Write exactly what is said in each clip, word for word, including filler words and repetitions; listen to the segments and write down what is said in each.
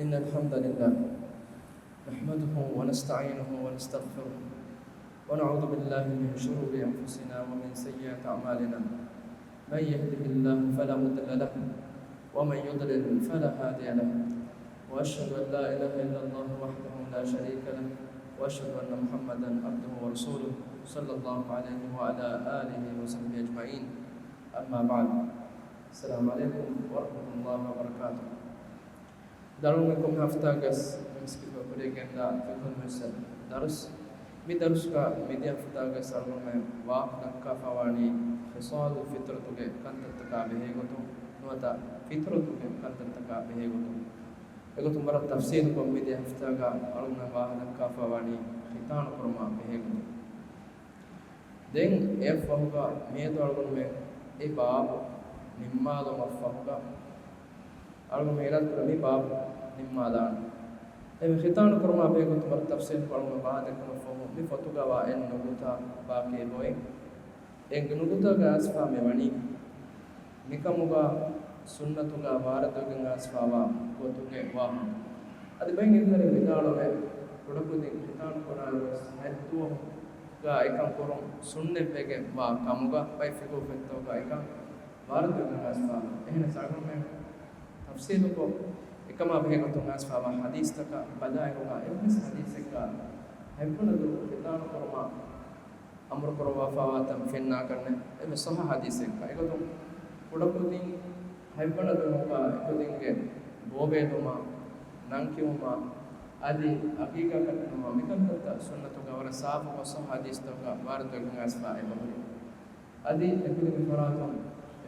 إن الحمد لله نحمده ونستعينه ونستغفره، ونعوذ بالله من شرور أنفسنا ومن سيئات أعمالنا. من يهده الله فلا مضل له، ومن يضلل فلا هادي له، وأشهد أن لا إله إلا الله وحده لا شريك له، وأشهد أن محمدا عبده ورسوله، صلى الله عليه وعلى آله وصحبه أجمعين. أما بعد. السلام عليكم ورحمة الله وبركاته. އަޅުގަނޑުމެން ކޮންމެ ހަފްތާގަސް މިސްކިތުގަ ކުރިޔަށް ގެންދާ ފިޤުހުލް މުޔައްސަރު ދަރުސް. މި ދަރުސްގަ މިދިޔަ ހަފްތާގަސް އަޅުގަނޑުމެން ވާހަކަ ދައްކާފަވާނީ ޚިޞާލު ފިޠުރަތުގެ ކަންތައްތަކާ ބެހޭގޮތުން، ނުވަތަ ފިޠުރަތުގެ ކަންތައްތަކާ ބެހޭގޮތުން. އެގޮތުން ވަރަށް ތަފްޞީލުކޮށް މިދިޔަ ހަފްތާގަ އަޅުގަނޑުމެން ވާހަކަ ދައްކާފަވާނީ ޚިތާނު ކުރުމާ ބެހޭގޮތުން. ދެން އެއަށްފަހުގަ މިއަދު އަޅުގަނޑުމެން އެ ބާބު ނިންމާލުމަށްފަހުގަ، އަޅުގަނޑުމެން އިރާދަކުރޭ މި ބާބު ނިންމާލާން. އެ ޚިތާނު ކުރުމާ ބެހޭގޮތުން ވަރަށް ތަފްޞީލުކޮށް އަޅުގަނޑުމެން ވާހަކަދައްކުމަށްފަހު، މި ފޮތުގަވާ އެއް ނުކުތާ ބާކީ އެބައޮތް. އެ ނުކުތާގެ އައިސްފާ މިވަނީ، މިކަމުގަ ސުންނަތުގަ ވާރިދުވެގެން އައިސްފާވާ ގޮތުގެ ވާހަކަ. އަދި ބައެއް އިލްމުވެރިން ވިދާޅުވޭ، ކުޑަކުދިން ޚިތާނު ކުރާއިރުވެސް ހައްދުވަހުގަ އެކަން ކުރުން ސުންނަތްވެގެން ވާ ކަމުގަ ބައެއް ފިޤުހު ފޮތްތަކުގަ އެކަން ވާރިދުވެގެން އައިސްފާވޭ. އެހެނަސް އަޅުގަނޑުމެން ތަފްޞީލުކޮށް، އެކަމާ ބެހޭގޮތުން އައިސްފާވާ ޙަދީޘްތަކަށް ބަލާއިރުގަ އެއްވެސް ޙަދީޘެއްގަ ހަތްވަނަ ދުވަހު ޚިތާނު ކުރުމަށް އަމުރު ކުރައްވާފަވާތަން ފެންނާކަށްނެއް އެއްވެސް ޞައްޙަ ޙަދީޘެއްގަ. އެގޮތުން ކުޑަކުދިން ހަތްވަނަ ދުވަހުގަ އެކުދިންގެ ބޯބޭލުމާ، ނަންކިޔުމާ، އަދި އަގީގާ ކައްޓުމާ މިކަންތައްތައް ސުންނަތުގަ ވަރަށް ސާފުކޮށް ޞައްޙަ ޙަދީޘްތަކުގަ ވާރިދުވެގެން އައިސްފާ އެބަހުރި. އަދި އެކުދިންގެ ފަރާތުން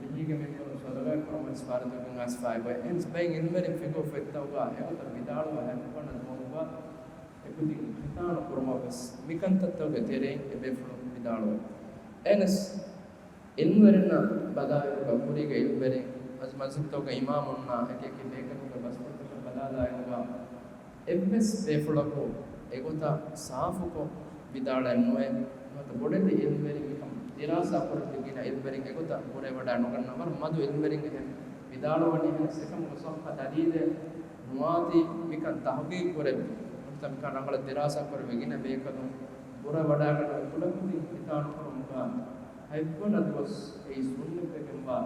ރިހީގެ މިންވަރު ޞަދަޤާތް ކުރުމަށް ވާރިދުވެގެން އައިސްފާ އެބައޮތް. އެހެނަސް ބައެއް އިލްމުވެރިން ފިޤުހު ފޮތްތަކުގަ އެގޮތަށް ވިދާޅުވާ ހަތްވަނަ ދުވަހުގަ އެކުދިން ޚިތާނު ކުރުމަށް ވެސް މިކަންތައްތަކުގެ ތެރެއިން އެބޭފުޅުން ވިދާޅުވޭ. އެހެނަސް އިލްމުވެރިންނަށް ބަލާއިރުގަ ކުރީގެ އިލްމުވެރިން އަދި މަސްޖިދުތަކުގެ އިމާމުންނާ އެކިއެކި ބޭކަލުންގެ ބަސްފުޅުތަކަށް ބަލާލާއިރުގަ އެއްވެސް ބޭފުޅަކު އެގޮތަށް ސާފުކޮށް ވިދާޅައެއް ނުވޭ. ނުވަތަ ބޮޑެތި އިލްމުވެރިން މިކަން ދިރާސާ ކުރެއްވި ގިނަ އިލްމުވެރިން އެގޮތަށް ބުރައެއް ވަޑައި ނުގަންނަ ވަރަށް މަދު އިލްމުވެރިން އެހެން ވިދާޅުވަނީ. އެހެނަސް އެކަމުގެ ޞައްޙަ ދަލީލެއް ނުވާތީ މިކަން ތަޙްޤީޤު ކުރެއްވި، ނުވަތަ މިކަން ރަނގަޅަށް ދިރާސާ ކުރެއްވި ގިނަ ބޭކަލުން ބުރައެއް ވަޑައިގަންނަވާ ކުޑަކުދިން ޚިތާނު ކުރުމުގަ ހަތްވަނަ ދުވަސް އެއީ ސުންނަތްވެގެންވާ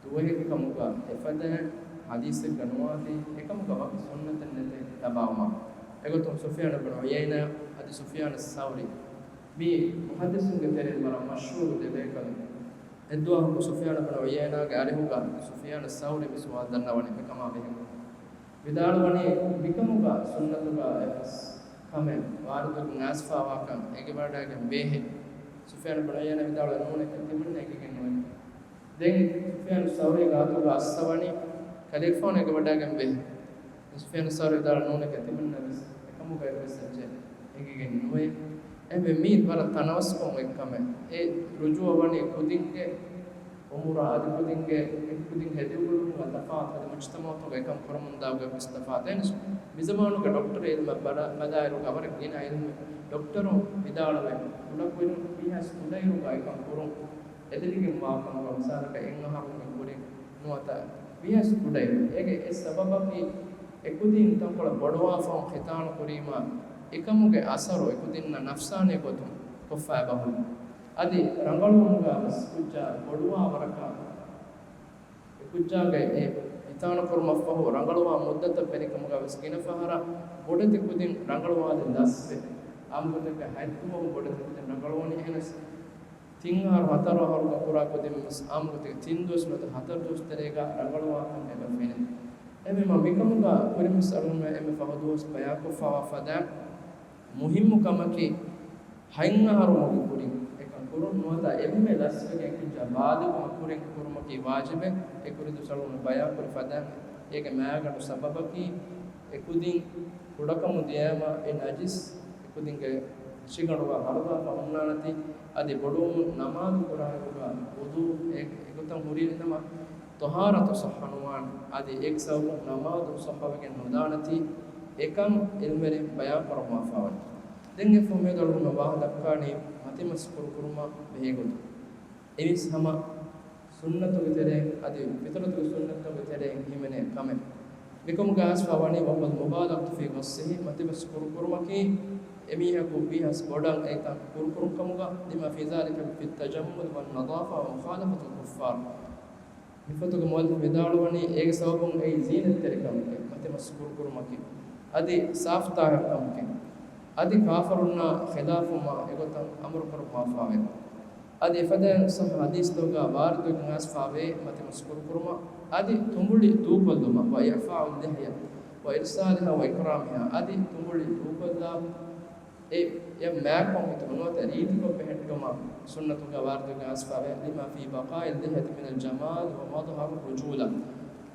ދުވަހެއް ކަމުގަ އެފަދައިން ޙަދީޘެއްގަ ނުވާތީ، އެކަމުގަ ވަކި ސުންނަތެއް ނެތޭ ލަބާވުމަށް. އެގޮތުން ސުފްޔާނު ބުނު ޢުޔައިނާ އަދި ސުފްޔާނު ސައުރީ މި މުޙައްދިޘުންގެ ތެރެއިން ވަރަށް މަޝްހޫރު ދެ ބޭކަލުން. އެއްދުވަހަކު ސުފްޔާނު ބުނު ޢުޔައިނާގެ އަރިހުގަ ސުފްޔާނު ސައުރީ މި ސުވާލު ދަންނަވަނީ މިކަމާ ބެހޭ. ވިދާޅުވަނީ މިކަމުގަ ސުންނަތުގަ އެއްވެސް ކަމެއް ވާރިދުވެގެން އައިސްފާވާކަން އެނގިވަޑައިގެން ވޭހޭ. ސުފްޔާނު ބުނު ޢުޔައިނާ ވިދާޅުވެ ނޫނެކޭ ތިމަންނަ އެނގިގެން ނުވޭ. ދެން ސުފްޔާނު ސައުރީ ގާތުގަ އައްސަވަނީ ކަލޭގެފާނު އެނގިވަޑައިގެން ވޭހޭ. ސުފްޔާނު ސައުރީ ވިދާޅުވި ނޫނެކޭ ތިމަންނަ ވެސް އެކަމުގަ އެއްވެސް އެއްޗެއް އެނގިގެން ނުވޭ. އެހެންވެ މީ ވަރަށް ތަނަވަސްކޮށް އޮތް ކަމެއް. އެ ރުޖޫޢަވަނީ ކުދިންގެ އުމުރާ އަދި ކުދިންގެ، އެ ކުދިން ހެދިއުޅުމުގަ ތަފާތު އަދި މުޖްތަމަޢުތަކުގަ އެކަން ކުރަމުންދާ ގޮތްވެސް ތަފާތު. އެހެނަސް މިޒަމާނުގެ ޑޮކްޓަރު ޢިލްމަށް ބަރަ-، ބަލާއިރުގަ ވަރަށް ގިނަ ޢިލްމު ޑޮކްޓަރު ވިދާޅުވެ ކުޑަކުދިން ވީހާވެސް ކުޑައިރުގަ އެކަން ކުރުން އެދެނިގެން ވާކަމުގަ މިސާލަކަށް އެއް އަހަރުގެ ކުރިން ނުވަތަ ވީހާވެސް ކުޑައިރު. އޭގެ އެއް ސަބަބަކީ އެކުދިން ތަންކޮޅެއް ބޮޑުވާފަހުން ޚިތާނު ކުރީމާ އެކަމުގެ އަސަރު އެކުދިންނަށް ނަފްސާނީ ގޮތުން ކޮށްފައި ބަހުން. އަދި ރަނގަޅުވުމުގަ ވެސް ކުއްޖާ ބޮޑުވާ ވަރަކަށް އެ ކުއްޖާގެ އެ ޚިތާނު ކުރުމަށްފަހު ރަނގަޅުވާ މުއްދަތަށް ފެނިކަމުގަ ވެސް ގިނަ ފަހަރަށް ބޮޑެތި ކުދިން ރަނގަޅުވާލި ލަސްވެ، އާއްމުގޮތެއްގަ ހަތްދުވަހު ބޮޑެތި ކުދިން ރަނގަޅުވަނީ. އެހެނަސް ތިން އަހަރު ހަތަރު އަހަރުގަ ކުރާ ކުދިން ވެސް އާއްމުގޮތެއްގަ ތިން ދުވަސް ނުވަތަ ހަތަރު ދުވަސް ތެރޭގަ ރަނގަޅުވާކަން އެބަ ފެނޭ. އެހެންވީމަ މިކަމުގަ ކުރިންވެސް އަޅުގަނޑުމެން އެންމެ ފަހު ދުވަސް ބަޔާންކޮށްފަވާ ފަދައިން މުހިއްމު ކަމަކީ، ހަތް އަހަރުމުގެ ކުރިން އެކަން ކުރުން ނުވަތަ އެންމެ ލަސްވެގެން ކުއްޖާ ބާލިޣުވުމަށް ކުރިން ކުރުމަކީ ވާޖިބެއް. އެ ކުރިން ދުވަސް އަޅުގަނޑު ބަޔާންކުރި ފަދައިން އޭގެ މައިގަނޑު ސަބަބަކީ، އެ ކުދިން ކުޑަކަމުން ދިޔައިމަ އެ ނަޖިސް އެ ކުދިންގެ ހަށިގަނޑުގަ ހަރުދާފަ ހުންނާނެތީ، އަދި ބޮޑުވުމުން ނަމާދު ކުރާއިރުގަ ވުޟޫ އެ-، އެގޮތަށް ހުރި ނަމަ، ޠަހާރަތު ޞައްޙަ ނުވާނެ. އަދި އޭގެ ސަބަބުން ނަމާދު ޞައްޙަވެގެން ނުދާނެތީ، އެކަން އިލްމުވެރިން ބަޔާން ކުރައްވާފަވަނީ. ދެން އެ ފޮމޭދު އަޅުގަނޑު ވާހަކަ ދައްކާނީ މަތިމަސް ކުރުކުރުމަށް ބެހޭގޮތުން. އެއީވެސް ހަމަ ސުންނަތުގެ ތެރެއިން އަދި ފިޠުރަތުގެ ސުންނަތުގެ ތެރެއިން ހިމެނޭ ކަމެއް. މިކަމުގަ އައިސްފަ ވަނީ، وهو المبالغة في غصه، މަތިމަސް ކުރުކުރުމަކީ، އެމީހަކު ވީހާވެސް ބޮޑަށް އެކަން ކުރުކުރުން ކަމުގަ، لما في ذلك في التجمل والنظافة ومخالفة الكفار. މިފޮތުގެ މުއައްލިފު ވިދާޅުވަނީ، އޭގެ ސަބަބުން އެއީ ޒީނަތްތެރިކަމެކޭ، މަތިމަސް ކުރުކުރުމަކީ، އަދި ސާފުތާހިރުކަމެކޭ، އަދި ކާފަރުންނާ ޚިލާފުވުމަށް އެގޮތަށް އަމުރު ކުރައްވާފައެވެ. އަދި އެފަދައިން ޞައްޙަ ޙަދީޘްތަކުގަ ވާރިދުވެގެން އައިސްފައެވެ. މަތިމަސް ކުރުކުރުމަށް އަދި ތުނބުޅި ދޫކޮށްލުމަށް، وإعفاء اللحية وإرسالها وإكرامها، އަދި ތުނބުޅި ދޫކޮށްލާ އެ އެ މާތްކޮށް ހިތުމަށް ނުވަތަ ރީތިކޮށް ބެހެއްޓުމަށް ސުންނަތުގަ ވާރިދުވެގެން އައިސްފައެވެ. لما في بقاء اللحية من الجمال ومظهر الرجولة.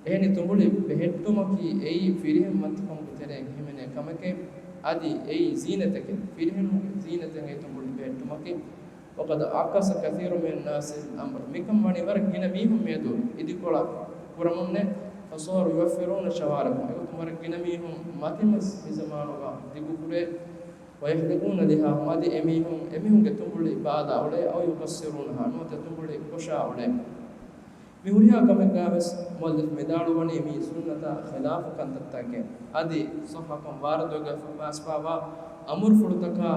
އެހެނި ތުނބުޅި ބެހެއްޓުމަކީ އެއީ ފިރިހެން ވަންތަކަމުގެ ތެރެއިން ހިމެނޭ ކަމެކޭ، އަދި އެއީ ޒީނަތެކޭ، ފިރިހެނުންގެ ޒީނަތެއް އެ ތުނބުޅި ބެހެއްޓުމަކީ. وقد عكس كثير من الناس الأمر. މިކަން ވަނީ ވަރަށް ގިނަ މީހުން މިއަދު އިދިކޮޅަށް ކުރަމުންނޭ. فصاروا يوفرون شواربهم. އެގޮތުން ވަރަށް ގިނަ މީހުން މަތިމަސް މި ޒަމާނުގަ ދިގުކުރޭ. ويحلقون لحاهم، އަދި އެމީހުން، އެމީހުންގެ ތުނބުޅި ބާލާ އުޅޭ، أو يقصرونها، ނުވަތަ ތުނބުޅި ކޮށާ އުޅޭ. މި ހުރިހާ ކަމެއްގަވެސް މުއައްލިފު ވިދާޅުވަނީ މީ ސުންނަތާ ޚިލާފު ކަންތައްތަކެއް. އަދި ޞައްޙަކަން ވާރިދުވެގެން އައިސްފަވާ އަމުރުފުޅުތަކާ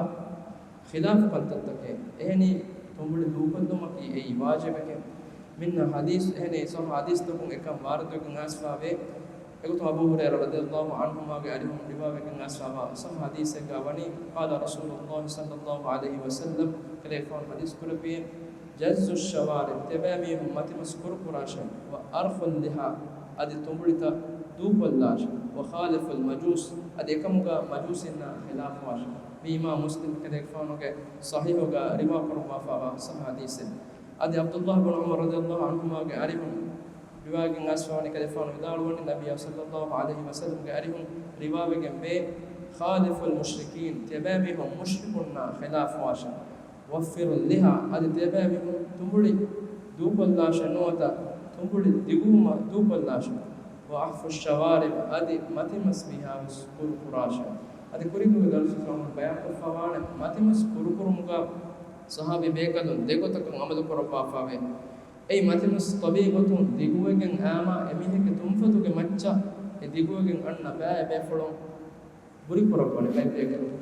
ޚިލާފު ކަންތައްތަކެއް. އެހެނީ ތުނބުޅި ދޫކޮށްލުމަކީ އެއީ ވާޖިބެކޭ. މިންނަ ޙަދީޘް، އެހެނީ ޞައްޙަ ޙަދީޘްތަކުން އެކަން ވާރިދުވެގެން އައިސްފަވޭ. އެގޮތުން އަބޫ ހުރައިރާ ރަޟިޔަﷲ ޢަންހުމާގެ އަރިހުން ރިވާވެގެން އައިސްފަވާ ޞައްޙަ ޙަދީޘެއްގަ ވަނީ، قال رسول الله صلى الله عليه وسلم، ކަލޭގެފާނު ޙަދީޘް ކުރެއްވިއޭ، جزوا الشوارب، ތިޔަބައިމީހުން މަތިމަސް ކުރުކުރާށޭ، وأرخوا اللحى، އަދި ތުނބުޅިތައް ދޫކޮށްލާށޭ، وخالفوا المجوس، އަދި އެކަމުގަ މަޖޫސީންނާ ޚިލާފުވާށޭ. މި އިމާމް މުސްލިމް ކަލޭގެފާނުގެ ޞަޙީޙުގަ ރިވާ ކުރައްވާފަވާ ޞައްޙަ ޙަދީޘެއް. އަދި ޢަބްދުﷲ ބުނު ޢުމަރު ރަޟިޔަﷲ ޢަންހުމާގެ އަރިހުން ރިވާވެގެން އައިސްފަވަނީ ކަލޭގެފާނު ވިދާޅުވަނީ، ނަބިއްޔާ ޞައްލަﷲ ޢަލައިހި ވަސައްލަމްގެ އަރިހުން ރިވާވެގެންވޭ، خالفوا المشركين، ތިޔަބައިމީހުން މުޝްރިކުންނާ ޚިލާފުވާށޭ، وفروا اللحى، އަދި ތިޔަބައިމީހުން ތުނބުޅި ދޫކޮށްލާށޭ، ނުވަތަ ތުނބުޅި ދިގުވުމަށް ދޫކޮށްލާށޭ، وأعفوا الشوارب، އަދި މަތިމަސް ވީހާވެސް ކުރުކުރާށޭ. އަދި ކުރީގޮތުގަ ދަރުސް ފަހުން ބަޔާންކޮށްފަވާނެ، މަތިމަސް ކުރުކުރުމުގަ ޞަޙާބީ ބޭކަލުން ދެގޮތަކަށް ޢަމަލު ކުރައްވާފަވޭ. އެއީ މަތިމަސް ޠަބީޢަތުން ދިގުވެގެން އައިމަ އެމީހެއްގެ ތުންފަތުގެ މައްޗަށް އެ ދިގުވެގެން އަންނަ ބައެއް ބޭފުޅުން ބުރިކުރައްވަނީ ބައެއް ބޭކަލުން.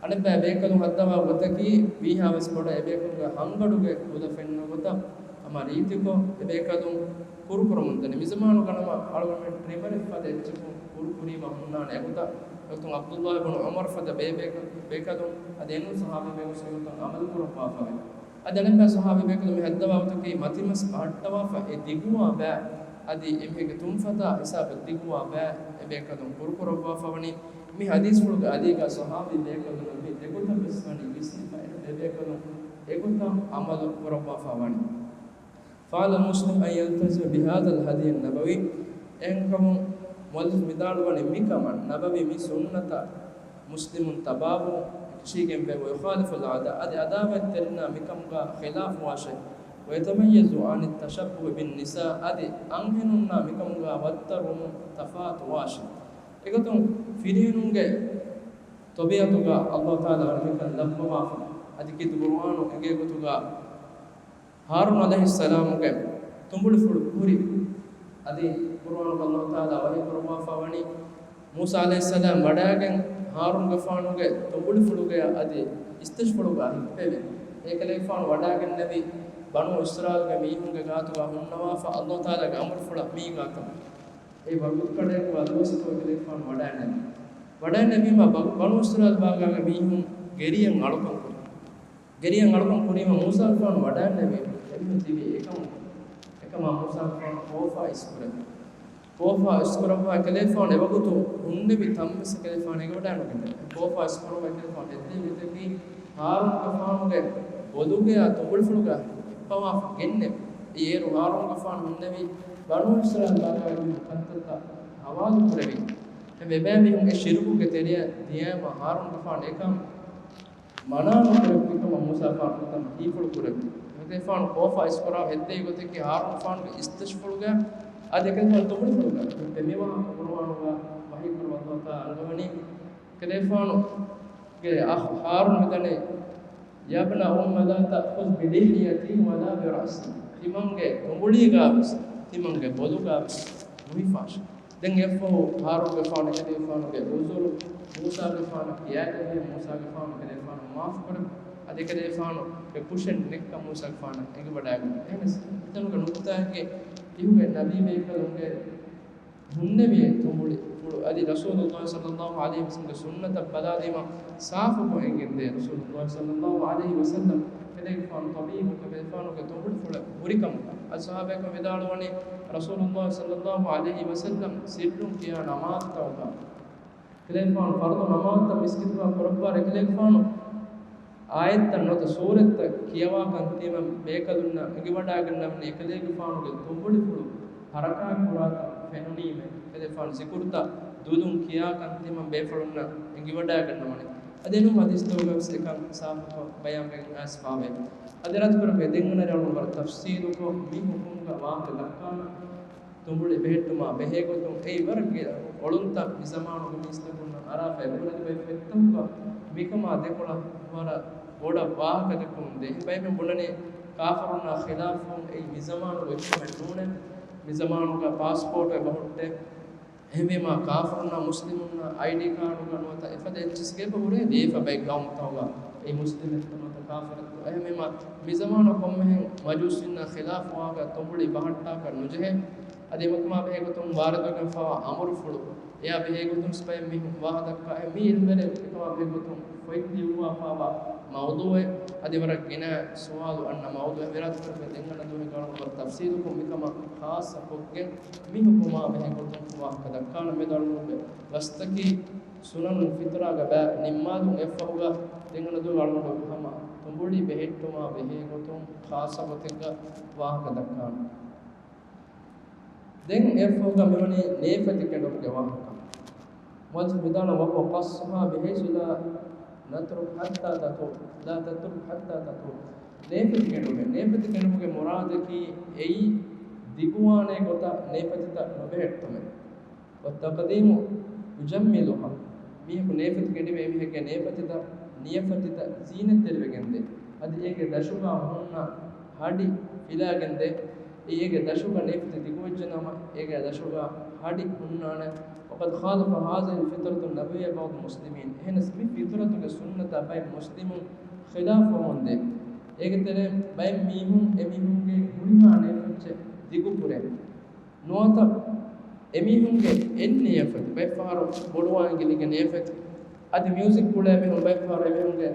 އަނެއްބައި ބޭކަލުން ހައްދަވާ ގޮތަކީ ވީހާވެސް ބޮޑަށް އެބޭކަލުންގެ ހަންގަޑުގެ ގުދަ ފެންނަ ގޮތަށް ހަމަ ރީތިކޮށް އެބޭކަލުން ކުރުކުރަމުންދަނީ. މިޒަމާނުގަ ނަމަ އަޅުގަނޑުމެން ޓްރިމަރެއް ފަދަ އެއްޗަކުން ކުރުކުރީމަ ހުންނާނެ އެގޮތަށް. އެގޮތުން ޢަބްދުﷲ ބުނު ޢުމަރު ފަދަ ބޭބޭކަ-، ބޭކަލުން އަދި އެނޫން ޞަޙާބީ ބޭކަލުން އެގޮތަށް ޢަމަލު ކުރައްވާފަވޭ. އަދި އަނެއްބައި ޞަޙާބީ ބޭކަލުން މި ހައްދަވާ ގޮތަކީ މަތިމަސް ބަހައްޓަވާފަ އެ ދިގުވާ ބައި، އަދި އެމީހެއްގެ ތުންފަތާ ހިސާބަށް ދިގުވާ ބައި އެބޭކަލުން ކުރުކުރައްވާފަވަނީ. މި ޙަދީޘްފުޅުގެ އަލީގަ ޞަޙާބީ ބޭކަލުންނަށް މި ދެގޮތަށް ވެސް ވަނީ ވިސްނިފަ އެ ދެބޭކަލުން އެގޮތަށް ޢަމަލު ކުރައްވާފަ ވަނީ. فعلى المسلم أن يلتزم بهذا الهدي النبوي. އެހެންކަމުން މުއައްލިފު ވިދާޅުވަނީ މިކަމަށް ނަބަވީ މި ސުންނަތަށް މުސްލިމުން ތަބާވުން ކިށީގެންވޭ، ويخالف العادة، އަދި އަދާވަތްތެރިންނާ މިކަމުގަ ޚިލާފުވާށޭ، ويتميز عن التشبه بالنساء، އަދި އަންހެނުންނާ މިކަމުގަ ވައްތަރުވުމުން ތަފާތުވާށޭ. އެގޮތުން ފިރިހެނުންގެ ޠަބީޢަތުގަ ﷲ ތަޢާލާ އަންނަ މިކަން ލައްވަވާފަ، އަދި ކީރިތި ޤުރުއާނު އެނގޭ ގޮތުގަ ހާރޫން ޢަލައިހިއްސަލާމުގެ ތުނބުޅިފުޅު ހުރި. އަދި ޤުރުއާނުގަ ﷲ ތަޢާލާ ވަޙީ ކުރައްވާފަ ވަނީ، މޫސާ ޢަލައިހިއްސަލާމް ވަޑައިގެން ހާރޫންގެފާނުގެ ތުނބުޅިފުޅުގަ އަދި އިސްތަށިފުޅުގަ ހިއްޕެވި. އެކަލޭގެފާނު ވަޑައިގެންނެވި ބަނޫ އިސްރާއީލުގެ މީހުންގެ ގާތުގަ ހުންނަވާފަ، ﷲ ތަޢާލާގެ އަމުރުފުޅަށް މީގާތަށް. އެ ވަގުތުކަޑައިގަ ދުވަސްތަކުގަ އެކަލޭގެފާނު ވަޑައިންނެވި. ވަޑައިންނެވީމަ ބަ-، ބަނޫ އިސްރާއީލު ބާގާގެ މީހުން ގެރިއަށް އަޅުކަން ކުރި. ގެރިއަށް އަޅުކަން ކުރީމަ މޫސާގެފާނު ވަޑައިންނެވި އެމީހުން ތިބީ އެކަމުން. އެކަމާ މޫސާގެފާނު ކޯފާ އިސްކުރެއްވި. ކޯފާ އިސްކުރައްވާ އެކަލޭގެފާނު އެވަގުތު ހުންނެވި ތަންވެސް އެކަލޭގެފާނު އެނގިވަޑައިނުގެންދެވި. ކޯފާ އިސްކުރައްވާ އެކަލޭގެފާނު ހެއްދެވި ގޮތަކީ ހާރޫންގެފާނުގެ ބޮލުގަޔާ ތުނބުޅިފުޅުގަ ހިއްޕަވާފަ ގެންނެވި. އޭރު ހާރޫންގެފާނު ހުންނެވި ބަނޫ އިސްރާއީލު ބާގާގެ މީހުން ކަންތައްތައް ހަވާލު ކުރެވި. އެ އެބައިމީހުން އެ ޝިރުކުގެ ތެރެއަށް ދިޔައިމަ ހާރޫންގެފާނު އެކަން މަނާ ނުކުރެއްވި ކަމަށް މޫސާގެފާނު ހީފުޅު ކުރެއްވި. އެކަލޭގެފާނު ކޯފާ އިސްކުރާ ހެއްދެވި ގޮތަކީ ހާރޫންގެފާނުގެ އިސްތަށިފުޅުގަ އަދި އެކަލޭގެފާނު ތުނބުޅިފުޅުގަ. މި ދެމިވާހަކަ ޤުރުއާނުގަ ވަޙީ ކުރައްވާ ﷲ ތަޢާލާ އަންގަވަނީ އެކަލޭގެފާނުގެ އަޚް ހާރޫން މިދަނީ، يا ابن أم لا تأخذ بلحيتي ولا برأسي. ތިމަންގެ ތުނބުޅީގާވެސް، ތިމަންގެ ބޮލުގާވެސް ނުހިފާށޭ. ދެން އެއަށްފަހު ހާރޫންގެފާނު އެކަލޭގެފާނުގެ ޢުޛުރު މޫސާގެފާނަށް ކިޔާދެއްވި، މޫސާގެފާނު އެކަލޭގެފާނު މާފުކުރަން، އަދި އެކަލޭގެފާނުގެ ކުށެއް ނެތްކަން މޫސާގެފާނަށް އެނގިވަޑައިގަންނަވާ. އެހެނަސް މިތަނުގެ ނުކުތާއެއްގެ ތިހުގެ ނަބީބޭކަލުންގެ ހުންނެވި ތުނބުޅި ފުޅު އަދި ރަސޫލުﷲ ޞައްލަﷲ ޢަލައިހި ވަސައްލަމްގެ ސުންނަތަށް ބަލާލީމަ ސާފުކޮށް އެނގެންދޭ. ރަސޫލުﷲ ޞައްލަﷲ ޢަލައިހި ވަސައްލަމް އެކަލޭގެފާނު ޠަބީބު، އެކަލޭގެފާނުގެ ތުނބުޅި ފުޅެއް ހުރިކަމުގަ. އަދި ޞަޙާބީން ވިދާޅުވަނީ ރަސޫލުﷲ ޞައްލަﷲ ޢަލައިހި ވަސައްލަމް ސިއްރުން ކިޔާ ނަމާދުތަކުގަ އެކަލޭގެފާނު ފަރުޟު ނަމާދުތައް މިސްކިތުގަ ކުރައްވާއިރު އެކަލޭގެފާނު އާޔަތްތައް ނުވަތަ ސޫރަތްތައް ކިޔަވާ ކަންތީމަ ބޭކަލުންނަށް އެނގިވަޑައިގަންނަވަނީ އެކަލޭގެފާނުގެ ތުނބުޅިފުޅު ޙަރަކާތް ކުރާތަން ފެނުނީމޭ. އެކަލޭގެފާނު ޒިކުރުތައް ދުލުން ކިޔާ ކަންތީމަ ބޭފުޅުންނަށް އެނގިވަޑައިގަންނަވަނީ. އަދި އެނޫން ޙަދީޘްތަކުގަވެސް އެކަން ސާފުކޮށް ބަޔާންވެގެން އައިސްފަވޭ. އަދި ރައްދުކުރައްވައި ދެން އަނެއް އަޅުގަނޑު ވަރަށް ތަފްޞީލުކޮށް މި ޙުކުމުގަ ވާހަކަ ދައްކާނަން. ތުނބުޅި ބެހެއްޓުމާ ބެހޭގޮތުން އެއީ ވަރަށް ގިނަ އޮޅުންތައް މި ޒަމާނުގަ މީސްތަކުންނަށް އަރާފަ އެބަހުރި. އަދި ބައެއް ފޮތްތަކުގަ މިކަމާ ދެކޮޅަށް ވަރަށް ބޮޑަށް ވާހަކަ ދެއްކުމުން ދޭ. ބައެއް ބުނަނީ ކާފަރުންނާ ޚިލާފުން އެއީ މި ޒަމާނުގަ އެއްކަމެއް ނޫނޭ. މި ޒަމާނުގަ ޕާސްޕޯޓު އެބަހުއްޓޭ. އެހެންވީމާ ކާފަރުންނާ މުސްލިމުންނާ އައިޑީ ކާޑުގަ ނުވަތަ އެފަދަ އެއްޗިސްގެ އެބަ ހުރޭ ދީފަ ބައެއް ގައުމުތަކުގަ އެއީ މުސްލިމެއްތަ ނުވަތަ ކާފަރެއްތަ. އެހެންވީމާ މި ޒަމާނު ކޮންމެހެން މަޖޫސީންނާ ޚިލާފުވާގަ ތުނބުޅި ބަހައްޓާކަށް ނުޖެހޭ. އަދި އެކަމާ ބެހޭގޮތުން ވާރިދުވެގެންފާވާ އަމުރުފުޅު އެޔާ ބެހޭގޮތުން ސިފައިން މި ވާހަކަ ދައްކާ އެ މި އިލްމުވެރިން އެކަމާ ބެހޭގޮތުން ފޮތް ލިޔުއްވާފާވާ މައުޟޫއެއް އަދި ވަރަށް ގިނަ ސުވާލު އަންނަ މައުޟޫއެއް ވިރާތުކުރެއްވި ދެންގަނޑު ދުވަހެއްގަ އަޅުގަނޑު ވަރަށް ތަފްސީލުކޮށް މިކަމަށް ޚާއްޞަކޮށްގެން މި ހުކުމާ ބެހޭގޮތުން ވާހަކަ ދައްކާނަމޭ. އަޅުގަނޑުގެ ގަސްތަކީ ސުނަނުލް ފިޠުރާގަ ބައި ނިންމާލުން އެއަށްފަހުގަ ދެންގަނޑު ދުވަހު އަޅުގަނޑު ހަމަ ތުނބުޅި ބެހެއްޓުމާ ބެހޭގޮތުން ޚާއްޞަ ގޮތެއްގަ ވާހަކަ ދައްކާނަން. ދެން އެއަށްފަހުގަ މިވަނީ ނޭފަތި ކެނޑުމުގެ ވާހަކަ. މުއައްލިފު ވިދާޅުވަނީ، وهو قصها بحيث لا نترك حتى تطول، لا تترك حتى تطول. ނޭފަތި ކެނޑުމެއް، ނޭފަތި ކެނޑުމުގެ މުރާދަކީ އެއީ ދިގުވާނޭ ގޮތަށް ނޭފަތިތައް ނުބެހެއްޓުމެއް. والتقديم يجملها. މީހަކު ނޭފަތި ކެނޑިވެ އެމީހެއްގެ ނޭފަތިތައް، ނިޔަފަތިތައް ޒީނަތްތެރިވެގެންދޭ. އަދި އޭގެ ދަށުގަ ހުންނަ ހަޑި ފިލާގެންދޭ. އޭގެ ދަށުގަ ނޭފަތި ދިގުވެއްޖެނަމަ، އޭގެ ދަށުގަ ހަޑި ހުންނާނެ. وقد خالف هذه الفطرة النبوية بعض المسلمين. އެހެނަސް މި ފިޠުރަތުގެ ސުންނަތަށް ބައެއް މުސްލިމުން ޚިލާފުވަމުންދޭ. އޭގެ ތެރެއިން ބައެއް މީހުން އެމީހުންގެ ހުރިހާ ނޭފަތްޗެއް ދިގުކުރޭ. ނުވަތަ އެމީހުންގެ އެއް ނިޔަފަތި، ބައެއްފަހަރު ބޮޑުވާ އިނގިލީގެ ނިޔަފަތި، އަދި މިއުޒިކް ގުޅޭ މީހުން ބައެއްފަހަރު އެމީހުންގެ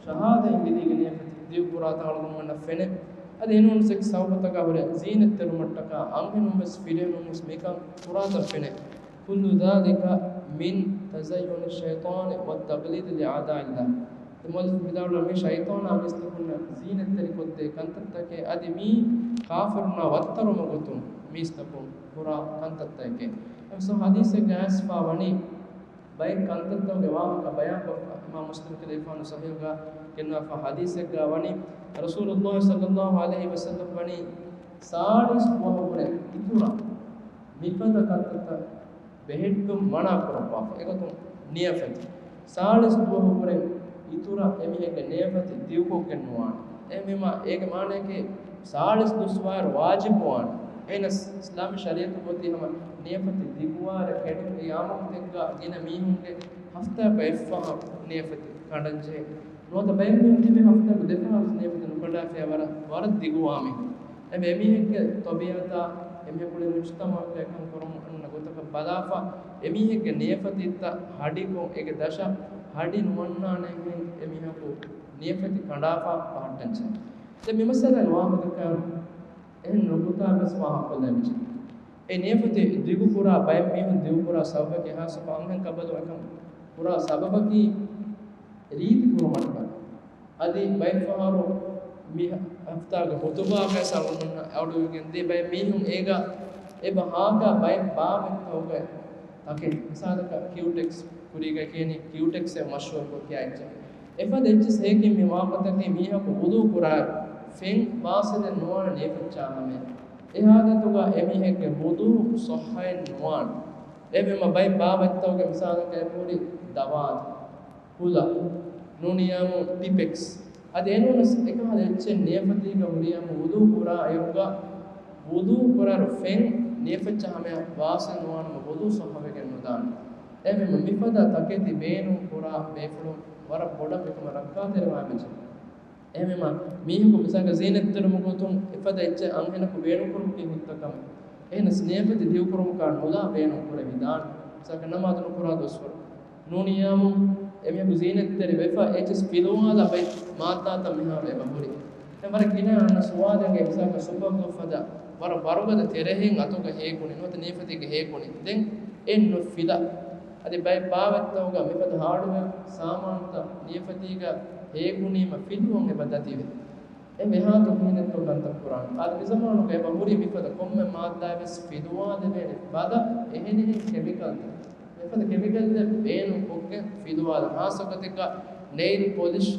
ޝަހާދަ އިނގިލީގެ ނިޔަފަތި ދިގުކުރާތާ އަޅުގަނޑުމެންނަށް ފެނޭ. އަދި އެނޫންސެކް ސަބަބުތަކާ ހުރެ ޒީނަތްތެރުމަށްޓަކާ އަންހެނުންވެސް ފިރިހެނުންވެސް މިކަން ކުރާތަން ފެނޭ. كل ذلك من تزين الشيطان والتقليد لأعداء الله. މުއައްލިފު ވިދާޅުވީ މި ޝައިޠާނާ މީސްތަކުންނަށް ޒީނަތްތެރިކޮށްދޭ ކަންތައްތަކެއް. އަދި މީ ކާފަރުންނާ ވައްތަރުމަށް ގޮތުން މީސްތަކުން ކުރާ ކަންތައްތަކެއް. އެހެންސޯ ޙަދީޘެއްގަ އައިސްފާ ވަނީ ބައެއް ކަންތައްތަކުގެ ވާހަކަ ބަޔާންކޮށްފަ އިމާމު މުސްލިމް ކަލޭފާނު ޞަޙީޙުގަ ގެންނާފަ ޙަދީޘެއްގަ ވަނީ ރަސޫލުﷲ ޞައްލަﷲ ޢަލައިހި ވަސައްލަމް ވަނީ ސާޅީސް ދުވަހުގެ އިތުރަށް މިފަދަ ކަންތައްތައް ބެހެއްޓުން މަނާ ކުރައްވާފަ. އެގޮތުން ނިޔަފަތި ސާޅީސް ދުވަހުގެ އިތުރަށް އެމީހެއްގެ ނިޔަފަތި ދިގުކޮށްގެން ނުވާނެ. އެހެންވީމާ އޭގެ މާނަޔަކީ ސާޅީސް ދުވަސްވާއިރު ވާޖިބުވާނެ. އެހެނަސް އިސްލާމީ ޝަރީޢަތު ގޮތީ ހަމަ ނިޔަފަތި ދިގުވާއިރަށް ކެޑުން އެ އާއްމު ގޮތެއްގަ ގިނަ މީހުންގެ ހަފްތާއަކަށް އެއްފަހަރު ނިޔަފަތި ކަނޑަންޖެހޭ. ނުވަތަ ބައެއް މީހުން ތިބޭ ހަފްތާއަކު ދެފަހަރު ނިޔަފަތި ނުކަނޑާފައި ވަރަށް، ވަރަށް ދިގުވާ މީހުން. އެ އެމީހެއްގެ ތަބީޢަތާ އެމީހަކު މުޖުތަމަޢަކަށް އެކަން ކުރަމުން އަންނަ ގޮތަކަށް ބަލާފަ، އެމީހެއްގެ ނިޔަފަތިތައް ހަޑިކޮށް، އޭގެ ދަށަށް ހަޑި ނުވަންނާނެހެން އެމީހަކު ނިޔަފަތި ކަނޑާފަ ބަހައްޓަންޖެހޭ. ދެން މި މައްސަލައިގެ ވާހަކަ ދައްކާ އެހެން ނުކުތާ ވެސް ފާހަގަކޮށްލައިފިއްޖެ. އެ ނިޔަފަތި ދިގުކުރާ ބައެއް މީހުން ދިގުކުރާ ސަބަބަކީ، ހާއްސަކޮށް އަންހެން ކަނބަލުން އެކަން ކުރާ ސަބަބަކީ ރީތި ކުރުމަށްޓަކާ. އަދި ބައެއްފަހަރު މި ހަފްތާގެ ޚުތުބާގައި ސަޅުނުން އަޅުވިގެން ދިޔަ ބައެއް މީހުން އޭގަ އެބަ ހާކާ ބައެއް ބާވަތްތަކުގެ ތަކެއް. މިސާލަކަށް ކިއުޓެކްސް ކުރީގަ ކިޔަނީ ކިއުޓެކްސް އޭ މަޝްހޫރުކޮށް ކިޔާ އެއްޗެއް. އެފަދަ އެއްޗެއް ހޭކިން މި ވާހަކަތަކީ މީހަކު ވުޟޫ ކުރާއިރު ފެން ވާސިލެއް ނުވާނެ ނިޔަފަތްޗާ ހަމަޔަށް. އެ ޙާލަތުގަ އެމީހެއްގެ ވުޟޫ ޞައްޙައެއް ނުވާނެ. އެހެންވީމަ ބައެއް ބާވަތްތަކުގެ މިސާލަކަށް އެބަހުރި ދަވާތައް، ކުލަ، ނޫނިއްޔާމު ޕިޕެކްސް. އަދި އެނޫނަސް އެކަހަލަ އެއްޗެއް ނިޔަފަތީގަ ހުރިއްޔާމު ވުޟޫ ކުރާ އިރުގަ ވުޟޫ ކުރާއިރު ފެން ނިޔަފައްޗަށް ހަމަޔަށް ވާސިލް ނުވާނަމަ ވުޟޫ ޞައްޙަވެގެން ނުދާނެ. އެހެންވީމަ މިފަދަ ތަކެތި ބޭނުން ކުރާ ބޭފުޅުން ވަރަށް ބޮޑަށް މިކަމަށް ރައްކާތެރިވާ އެބަޖެހޭ. އެހެންވީމަ މީހަކު މިސާލަކަށް ޒީނަތްތެރިވުމުގެ ގޮތުން އެފަދަ އެއްޗެއް އަންހެނަކު ބޭނުންކުރުމަކީ ހުއްދަ ކަމެއް. އެހެނަސް ނިޔަފަތި ދިގުކުރުމަކާ ނުލާ ބޭނުން ކުރެވިދާނެ. މިސާލަކަށް ނަމާދު ނުކުރާ ދުވަސްވަރު. ނޫނިއްޔާމު އެމީހަކު ޒީނަތްތެރި ވެފަ އެއްޗެސް ފިލުވާލާ ބައެއް މާއްދާތައް މިހާރު އެބަ ހުރި. ދެން ވަރަށް ގިނަ އަންނަ ސުވާލެއްގެ މިސާލަކަށް ސުޕަރ ގްލޫ ފަދަ ވަރަށް ވަރުގަދަ ތެރެއިން އަތުގަ ހޭކުނި ނުވަތަ ނިޔަފަތީގަ ހޭކުނި. ދެން އެއް ނުފިލާ. އަދި ބައެއް ބާވަތްތަކުގަ މިފަދަ ހާޑްވެއާ ސާމާނުތައް ނިޔަފަތީގަ ހޭކުނީމަ ފިލުވަން އެބަ ދަތިވޭ. އެ މިހާތަނަށް މިހެން އެއްތޯ ކަންތައް ކުރާނެ. އާދެ، މިޒަމާނުގަ އެބަ ހުރި މިފަދަ ކޮންމެ މާއްދާއެއް ވެސް ފިލުވާލެވޭނެ ފަދަ އެހެނިހެން ކެމިކަލްތައް. މިފަދަ ކެމިކަލްތައް ބޭނުން ކޮށްގެން ފިލުވާލަން. ހާއްސަ ގޮތެއްގަ ނެއިލް ޕޮލިޝް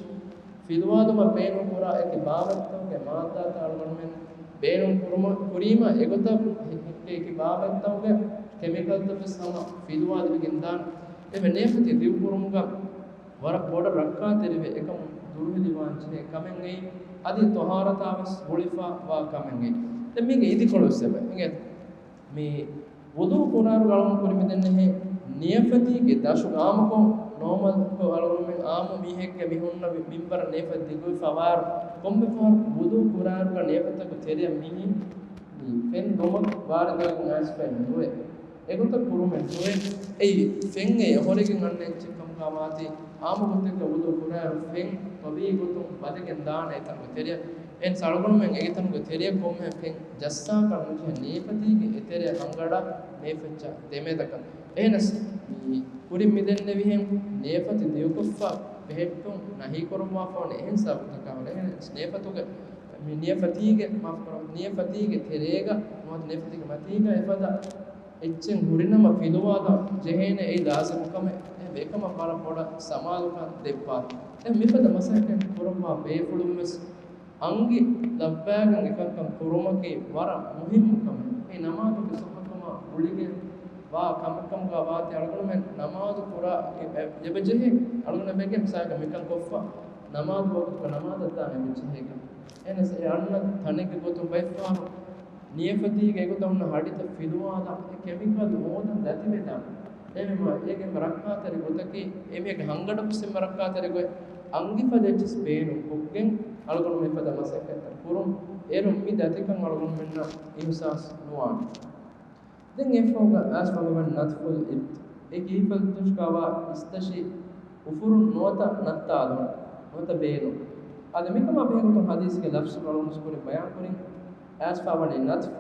ފިލުވާލުމަށް ބޭނުން ކުރާ އެކި ބާވަތްތަކުގެ މާއްދާތައް އަޅުގަނޑުމެން ބޭނުން ކުރުމަށް ކުރީމަ އެގޮތަށް އެކި ބާވަތްތަކުގެ ކެމިކަލްތައް ވެސް ހަމަ ފިލުވާލެވިގެން ދާނެ. އެމެ ނިޔަފަތި ދިގުކުރުމުގަ ވަރަށް ބޮޑަށް ރައްކާތެރިވެ އެކަމުން ދުރުހެލިވާން ޖެހޭ ކަމެއް އެއީ، އަދި ޠަހާރަތާ ވެސް ގުޅިފަ ވާ ކަމެއް އެއީ. ދެން މީގެ އިދިކޮޅު ވެސް އެބަ އިނގޭ. މި ވުޟޫ ކުރާއިރު އަޅުގަނޑު ކުރިމަތިންނެހެން ނިޔަފަތީގެ ދަށު އާއްމުކޮށް ނޯމަލްކޮށް އަޅުގަނޑުމެން އާއްމު މީހެއްގެ މި ހުންނަ މިންވަރަށް ނިޔަފަތި ދިގުވެފަ ވާއިރު ކޮންމެ ފަހަރަކު ވުޟޫ ކުރާއިރުގަ ނިޔަފަތަކު ތެރެއަށް މިހި މި ފެން ދޮމަށް ވާރިދުވެގެން އައިސްފައެއް ނުވޭ. އެގޮތަށް ކުރުމެއް ނުވޭ. އެއީ ފެން އެ އޮހޮރިގެން އަންނަ އެއްޗެއް ކަމުގަ ވާތީ، އާއްމު ގޮތެއްގަ ވުޟޫ ކުރާއިރު ފެން ޠަބީޢީ ގޮތުން ބަލިގެން ދާނެ އެތަނުގެ ތެރެއަށް. އެހެންސް އަޅުގަނޑުމެން އެތަނުގެ ތެރެއަށް ކޮންމެހެން ފެން ޖައްސާކަށް ނުޖެހޭ، ނިޔަފަތީގެ އެތެރެއަށް ހަންގަޑާ ނިޔަފަތްޗާ ދެމެދަކަށް. އެހެނަސް މި ކުރިން މިދެންނެވިހެން ނިޔަފަތި ދިގުކޮށްފަ ބެހެއްޓުން ނަހީކުރައްވާފަ ވަނީ އެހެން ސަބަބުތަކާ ހުރެ. އެހެނަސް ނިޔަފަތުގެ މި ނިޔަފަތީގެ، މާފުކުރައްވާ، ނިޔަފަތީގެ ތެރޭގަ ނުވަތަ ނިޔަފަތީގެ މަތީގަ އެފަދަ އެއްޗެއް ހުރިނަމަ ފިލުވާލަން ޖެހޭނެ އެއީ ލާޒިމު ކަމެއް. އެކަމަށް ވަރަށް ބޮޑަށް ސަމާލުކަން ދެއްވާ. ދެން މިފަދަ މަސައްކަތް ކުރައްވާ ބޭފުޅުން ވެސް އަންގި ލައްވާގެން އެކަންކަން ކުރުމަކީ ވަރަށް މުހިއްމު ކަމެއް. އެ ނަމާދުގެ ޞައްޙަކަމާ ގުޅިގެން ވާ ކަމެއްކަމުގަ ވާތީ އަޅުގަނޑުމެން ނަމާދު ކުރާ އެބަޖެހޭ. އަޅުގަނޑުމެން މިސާލަކަށް މިކަން ކޮށްފަ ނަމާދު ވަގުތުގަ ނަމާދަށް ދާން އެބަޖެހޭ. އެހެނަސް އެ އަންނަ ތަނެއްގެ ގޮތުން ބައެއްފަހަރު ނިޔަފަތީގެ އެގޮތަށް ހުންނަ ހަޑިތައް ފިލުވާލާ އެ ކެމިކަލް ހޯދަން ދަތިވެދާނެ. އެހެންވީމަ އޭގެ އެންމެ ރައްކާތެރި ގޮތަކީ، އެމީހެއްގެ ހަންގަޑަކު އެންމެ ރައްކާތެރި ގޮތް، އަންގިފަދަ އެއްޗެސް ބޭނުން ކޮށްގެން އަޅުގަނޑު މިފަދަ މަސައްކަތްތައް ކުރުން. އޭރުން މި ދަތިކަން އަޅުގަނޑުމެންނަށް އިހުސާސް ނުވާނެ. ދެން އެއަށްފަހުގަ އައިސްފަ މިވަނީ ނަތްފުލް އިބްތު. އެ ކީފަތު ދުށުގަވާ އިސްތަށި އުފުރުން ނުވަތަ ނައްތާލުން ނުވަތަ ބޭނުން. އަދި މިކަމާ ބެހޭގޮތުން ހަދީސްގެ ލަފްޒު އަޅުގަނޑު ކުރިން ބަޔާންކުރިން. އައިސްފަ ވަނީ ނަތްފު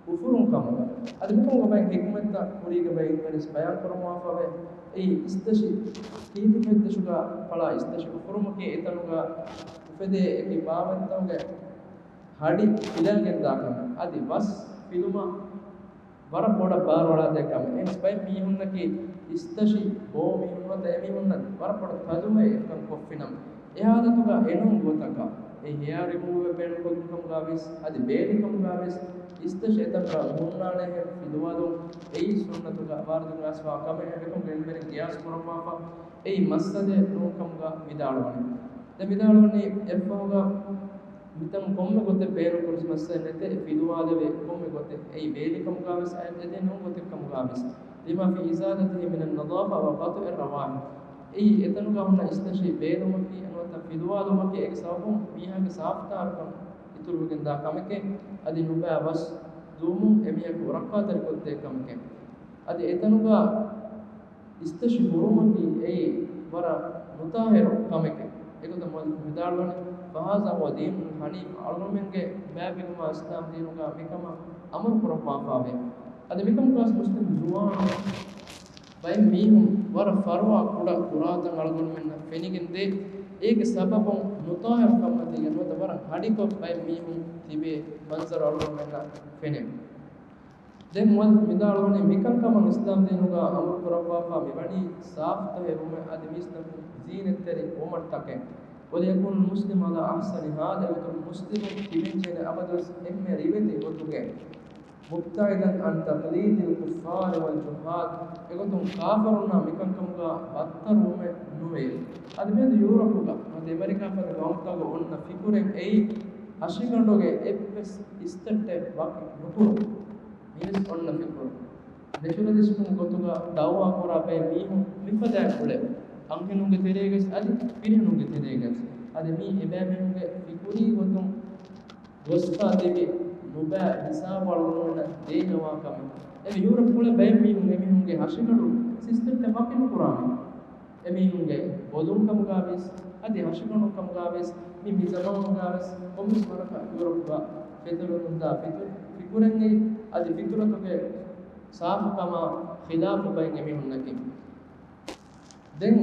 އުފުރުން ކަމުގަ. އަދި މިކަމުގަ ބައެއް ޙިކްމަތްތައް ކުރީގެ ބައެއް ވެސް ބަޔާން ކުރައްވާފަވޭ. އެއީ އިސްތަށި ކީރިތި ފަތްތަށުގަ ފަޅާ އިސްތަށި އުފުރުމަކީ އެތަނުގަ އުފެދޭ އެކި ބާވަތްތަކުގެ ހަޑި ފިލައިގެންދާ ކަމެއް. އަދި ވަސް ފިލުމަށް ވަރަށް ބޮޑަށް ބާރުއަޅާދޭ ކަމެއް. އެހެންސް ބައެއް މީހުންނަކީ އިސްތަށި ބޯ މީހުން ނުވަތަ އެމީހުންނަށް ވަރަށް ބޮޑަށް ތަދުވެ އެކަން ކޮށްފިނަމަ، އެ ހާލަތުގަ އެނޫން ގޮތަކަށް އެ ހެއާ ރިމޫވަރ ބޭނުންކޮށްގެން ކަމުގަ ވެސް އަދި ބޭލި ކަމުގަ ވެސް އިސްތަށި އެތަނުގަ ނުހުންނާނެހެން ފިލުވާލުން އެއީ ސުންނަތުގަ ވާރިދުވެ އައިސްފަ ކަމެއް. އެކަމުގަ އެންމެން ގިޔާސް ކުރައްވާފަ އެއީ މައްސަލައެއް ނޫން ކަމުގަ ވިދާޅުވަނީ. ދެން ވިދާޅުވަނީ އެއަށްފަހުގަ މިތަން ކޮންމެ ގޮތެއް ބޭނުންކުރިސް މައްސަލައެއް ނެތޭ، އެ ފިލުވާލެވޭ ކޮންމެ ގޮތެއް. އެއީ ބޭލިކަމުގަވެސް އައި އެދޭ ނޫން ގޮތެއް ކަމުގަވެސް. لما في إزالته من النظافة وقطع الروائح. އެއީ އެތަނުގަ ހުންނަ އިސްތަށި ބޭލުމަކީ ނުވަތަ ފިލުވާލުމަކީ އޭގެ ސަބަބުން މީހާގެ ސާފުތާރުކަން އިތުރުވެގެންދާ ކަމެކޭ. އަދި ނުބައި ވަސް ދުވުމުން އެމީހަކު ރައްކާތެރިކޮށްދޭ ކަމެކޭ. އަދި އެތަނުގަ އިސްތަށި ހުރުމަކީ އެއީ ވަރަށް ނުޠާހިރު ކަމެކޭ. އެގޮތަށް މުއައްލިފު ވިދާޅުވަނީ، فهذا هو الدين الحنيف، އަޅުގަނޑުމެންގެ ބައިވެރިވުމާ އިސްލާމް ދީނުގަ މިކަމަށް އަމުރު ކުރައްވާފަވޭ. އަދި މިކަމުގަ މުސްލިމް ޒުވާނުން ބައެއް މީހުން ވަރަށް ފަރުވާ ކުޑަ ކުރާތަން އަޅުގަނޑުމެންނަށް ފެނިގެންދޭ. އޭގެ ސަބަބުން ނުޠާހިރު ކަންމަތީގެ ނުވަތަ ވަރަށް ހަޑިކޮށް ބައެއް މީހުން ތިބޭ މަންޒަރު އަޅުގަނޑުމެންނަށް ފެނޭ. ދެން މުއައްލިފު ވިދާޅުވަނީ، މިކަންކަމަށް އިސްލާމް ދީނުގަ އަމުރު ކުރައްވާފަ މިވަނީ ސާފުތައް ހެރުމެއް އަދި މީސްތަކު ޒީނަތްތެރި ވުމަށްޓަކައި. وليكون المسلم على أحسن حال، އެގޮތުން މުސްލިމުން ތިބެންޖެހޭނެ އަބަދުވެސް އެންމެ ރިވެތި ގޮތުގައި. مبتعدا عن تقليد الكفار والجهال، އެގޮތުން ކާފަރުންނާ މިކަންކަމުގަ ބައްތަރުވުމެއް ނުވޭ. އަދި މިއަދު ޔޫރަޕުގަ ނުވަތަ އެމެރިކާ ފަދަ ގައުމުތަކުގަ އޮންނަ ފިކުރެއް އެއީ، ހަށިގަނޑުގެ އެއްވެސް އިސްތައްޓެއް ވަކި ނުކުރުން. މީވެސް އޮންނަ ފިކުރު. ނެޗުރަލިސްޓުންގެ ގޮތުގަ ދައުވާ ކުރާ ބައެއް މީހުން މިފަދައިން އުޅޭ. އަންހެނުންގެ ތެރޭގަސް އަދި ފިރިހެނުންގެ ތެރޭގަސް. އަދި މީ އެބައިމީހުންގެ ފިކުރީ ގޮތުން ގޮސްފަ ތިބި ނުބައި ހިސާބު އަޅުގަނޑުމެންނަށް ދޭން އަވާ ކަމެއް. އެ ޔޫރަޕް ކުޅެ ބައެއް މީހުން އެމީހުންގެ ހަށިގަނޑު ސިސްޓަމް ވަކިނު ކުރާ މީހުން. އެމީހުންގެ ބޮލުން ކަމުގަ ވިޔަސް، އަދި ހަށިގަނޑު ކަމުގަ ވިޔަސް، މި، މި ޒަމާނުގަ ވެސް ކޮންމެސް ވަރަކަށް ޔޫރަޕްގަ ފެތުރެމުންދާ ފިތު-، ފިކުރެއް އެއީ، އަދި ފިތުރަތުގެ ސާފުކަމާ ޚިލާފު ބައެއް އެމީހުންނަކީ. ދެން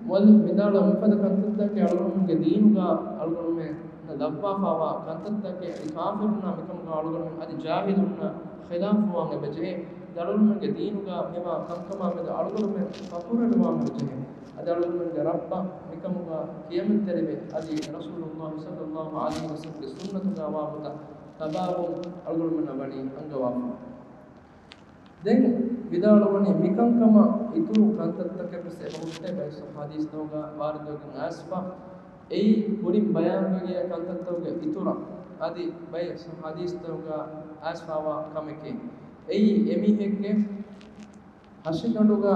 މުއައްލިފް ވިދާޅުވާ މިފަދަ ކަންތައްތަކެއް އަޅުގަނޑުމެންގެ ދީނުގަ އަޅުގަނޑުމެންނަށް ލައްވާފައިވާ ކަންތައްތަކެއް އަދި ކާފިރުންނާ މިކަމުގަ އަޅުގަނޑުމެން އަދި ޖާހިލުންނަށް ޚިލާފުވާން އެބަޖެހޭ. އަޅުގަނޑުމެންގެ ދީނުގަ މިވާ ކަންކަމާ މެދު އަޅުގަނޑުމެން ފަޚުރުވެރިވާން އެބަޖެހޭ. އަދި އަޅުގަނޑުމެންގެ ރައްބަށް މިކަމުގަ ކިޔަމަންތެރިވެ އަދި ރަސޫލުﷲ ޞައްލަﷲ ޢަލައިހި ވަސައްލަމްގެ ސުންނަތުގަ ވާ ގޮތަށް ތަބާވުން އަޅުގަނޑުމެންނަށް ވަނީ އަންގަވާފަ. ދެން ވިދާޅުވަނީ މިކަންކަމަށް އިތުރު ކަންތައްތަކެއް ވެސް އެބަހުއްޓޭ ބައެއް ޙަދީޘްތަކުގަ ވާރިދުވެގެން އައިސްފަ. އެއީ ކުރިން ބަޔާންވެގެން ކަންތައްތަކުގެ އިތުރަށް އަދި ބައެއް ޙަދީޘްތަކުގަ އައިސްފައިވާ ކަމެކޭ. އެއީ އެމީހެއްގެ ހަށިގަނޑުގަ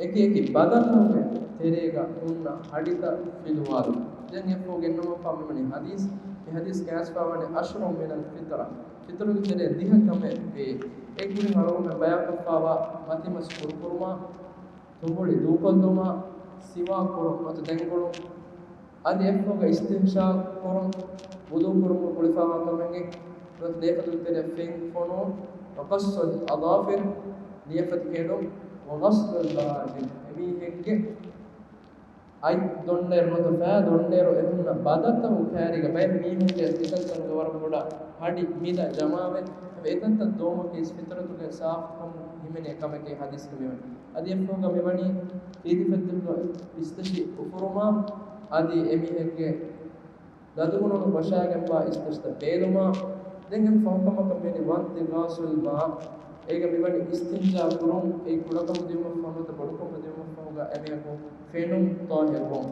އެކި އެކި ބަދަނުގެ ތެރޭގަ ހުންނަ ހަޑިތައް ފިލުވާލުން. ދެން އެއަށްފަހު ގެންނަވާފަ މިވަނީ ޙަދީޘް. މި ޙަދީޘްގަ އައިސްފައިވަނީ ޢަޝްރު މިނަލް ފިޠްރަ. ފިޠުރުގެ ތެރޭ ދިހަ ކަމެއް ވޭ. އެ ކުރިން އަޅުގަނޑުމެން ބަޔާންކޮށްފައިވާ މަތިމަސް ކުރުކުރުމާ، ތުނބުޅި ދޫކޮށްލުމާ، ސިވާކު ކުރުން އޮތް ދެންގުޅުން، އަދި އެއަށްފަހުގަ އިސްތިންޝާޤު ކުރުން، ވުޟޫ ކުރުމުގަ ގުޅިފައިވާ ކަމެއްގެ ނުވަތަ ނިޔަފަތުގެ ތެރެއަށް ފެން ފޮނުވުން، وقص الأظافر، ނިޔަފަތު ކެނޑުން، وغسل البراجم، އެމީހެއްގެ އަތް ދޮންނޭރު ނުވަތަ ފައި ދޮންނޭރު އެހުންނަ ބަދަތައް ކައިރީގަ ބައެއް މީހުންގެ އެތަންތަނުގަ ވަރަށް ބޮޑަށް ހަޑި މިލަ ޖަމާވެ، އެ އެތަންތަން ދޮވުމަކީ ފިޠުރަތުގެ ސާފުކަމުން ހިމެނޭ ކަމެކޭ ޙަދީޘްގަ މިވަނީ. އަދި އެއަށްފަހުގަ މިވަނީ ކީރިތި ފެއްދުންގަ އިސްތަށި އުފުރުމާ، އަދި އެމީހެއްގެ ލަދުގަނޑު ވަށާގެންވާ އިސްތަށިތައް ބޭލުމާ، ދެން އެންމެ ފަހުކަމަކަށް މިވަނީ وانتقاص الماء، އޭގަ މިވަނީ އިސްތިންޖާ ކުރުން، އެއީ ކުޑަކަމުދިޔުމަށްފަހު ނުވަތަ ބޮޑުކަމުދިޔުމަށްފަހުގަ އެމީހަކު ފެނުން ޠާހިރުވުން.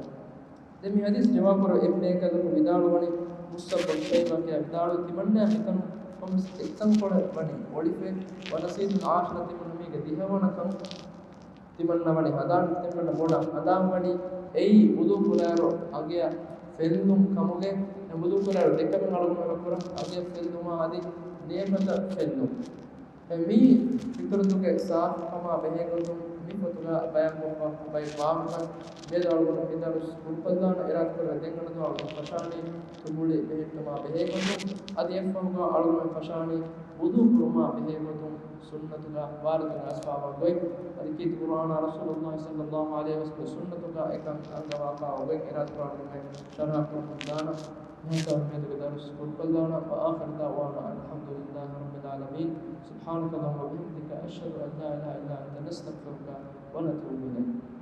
ދެން މި ޙަދީޘް ރިވާކުރެއްވި އެންމެ ބޭކަލަކު ވިދާޅުވަނީ މުއްސަ ބޮއްޓައިމަކޭ ވިދާޅުވި ތިމަންނައަށް މިތަނުން ކޮންމެސް އެއްތަންކޮޅެއް ވަނީ އޮޅިފައި، ވަނަސީތުލް އާޚިރަ ތިމަންނަ މީގެ ދިހަވަނަ ކަން ތިމަންނަ ވަނީ ހަނދާން، ތިމަންނަ ބޮޑަށް ހަނދާން ވަނީ އެއީ ވުޟޫ ކުރާއިރު އަނގަޔަށް ފެއްލުން ކަމުގެ، އެ ވުޟޫ ކުރާއިރު ދެކަމެއް އަޅުގަނޑުމެން ކުރަން އަނގަޔަށް ފެއްލުމާ އަދި ނިޔަފަތަށް ފެއްލުން. އެ މީ ފިޠުރަތުގެ ސާފުކަމާ ބެހޭގޮތުން މި ފޮތުގަ ބަޔާންކޮށްފަ ބައެއް ވާހަކަ މިއަދު އަޅުގަނޑު މި ދަރުސް ކުރުކޮށްލާނަ އިރާދަކުރެ ދެން އަންނަ އަޅުގަނޑު ފަށާނީ ތުނބުޅި ބެހެއްޓުމާ ބެހޭގޮތުން އަދި އެއަށްފަހުގަ އަޅުގަނޑު ފަށާނީ ވުޟޫ ކުރުމާ ބެހޭގޮތުން ސުންނަތުގަ ވާރިދުވެ އައިސްފައިވާ ގޮތް، އަދި ކީރިތި ޤުރުއާނާ ރަސޫލުﷲ ޞައްލަﷲ ޢަލައިހި ވަސައްލަމްގެ ސުންނަތުގަ އެކަން އަންގަވާފައިވާ ގޮތް އިރާދަކުރާ އަޅުގަނޑުމެން ޝަރަޙަ ކުރަމުންދާނަ. މިހާތަނަށް މިއަދުގެ ދަރުސް ކުރުކޮށްލާނަ. وآخر دعوانا أن الحمد لله رب العالمين. سبحانك اللهم وبحمدك، أشهد أن لا إله إلا أنت، نستغفرك ونتوب إليك.